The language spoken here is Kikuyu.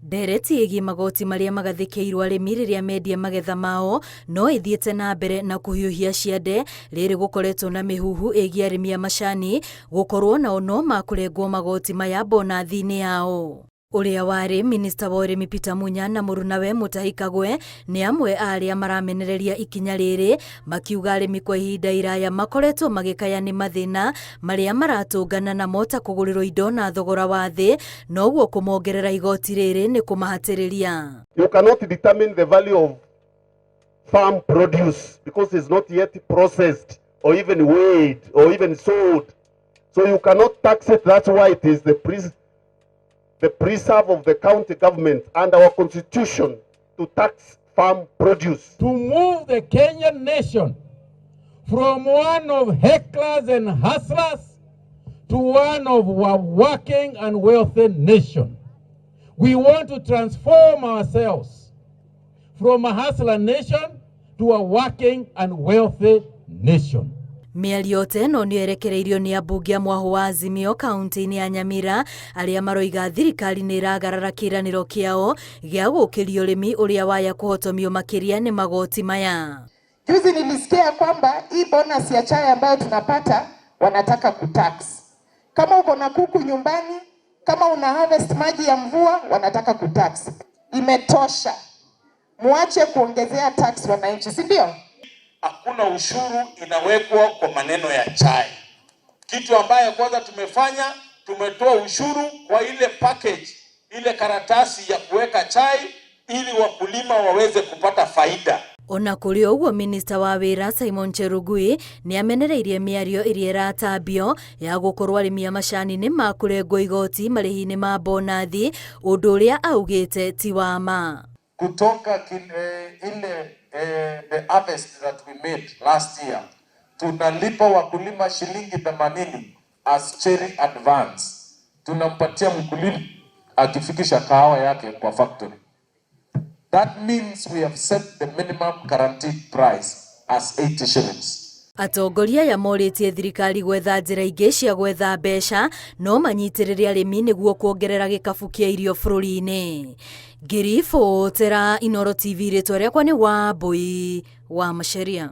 Ndereti ĩgiĩ magoti marĩa magathĩkĩirwo arĩmi rĩrĩa mendia magetha mao no ĩthiĩte na mbere na kũhiũhia ciande rĩrĩ gũkoretwo na mĩhuhu ĩgiĩ arĩmi a macani gũkorwo nao no makũrengwo magoti maya bonathi-inĩ yao. Ũrĩa warĩ minista wa ũrĩmi Peter Munya na mũrunawe Mutahi Kagwe nĩ amwe a arĩa maramenereria ikinya rĩrĩ makiuga arĩmi kwa ihinda iraya makoretwo magĩkaya nĩ mathĩna marĩa maratũngana namo ta kũgũrĩrwo indo na thogora wa thĩ noguo kũmongerera igoti rĩrĩ nĩ kũmahatĩrĩria. You cannot determine the value of farm produce because it's not yet processed or even weighed or even sold. So you cannot tax it. That's why it is the preserve of the county government and our constitution to tax farm produce. To move the Kenyan nation from one of hecklers and hustlers to one of a working and wealthy nation. We want to transform ourselves from a hustler nation to a working and wealthy nation. Mĩario ta ĩno nĩ yerekereirio nĩ ambunge a mwahũ wa Azimio kaunti-inĩ ya Nyamira arĩa maroiga thirikari nĩ ĩragarara kĩĩranĩro kĩao gĩa gũkĩria ũrĩmi ũrĩa waya kũhotomio makĩria nĩ magoti maya. Juzi nilisikia kwamba hii bonus ya chai ambayo tunapata wanataka kutax. Kama uko na kuku nyumbani, kama una harvest maji ya mvua, wanataka kutax. Imetosha. Muache kuongezea tax wananchi, si ndio? Hakuna ushuru inawekwa kwa maneno ya chai. Kitu ambayo kwanza tumefanya, tumetoa ushuru kwa ile package, ile karatasi ya kuweka chai ili wakulima waweze kupata faida. Ona kũrĩ ũguo, minista wa wĩra Simon Chelugui nĩ amenereirie mĩario ĩrĩa ĩratambio ya gũkorwo arĩmi a macani nĩ makũrengwo igoti marĩhi-inĩ ma bonathi, ũndũ ũrĩa augĩte ti wa ma. Kutoka ile the harvest that we made last year, tunalipa wakulima shilingi 80 as cherry advance. Tunampatia mkulima akifikisha kahawa yake kwa factory. That means we have set the minimum guaranteed price as 80 shillings. Atongoria aya morĩtie thirikari gwetha njĩra ingĩ cia gwetha mbeca no manyitĩrĩre arĩmi nĩguo kuongerera gĩkabu kĩa irio bũrũri-inĩ. Ngĩribotera Inooro TV, rĩtwa rĩakwa nĩ Wambui wa Macharia.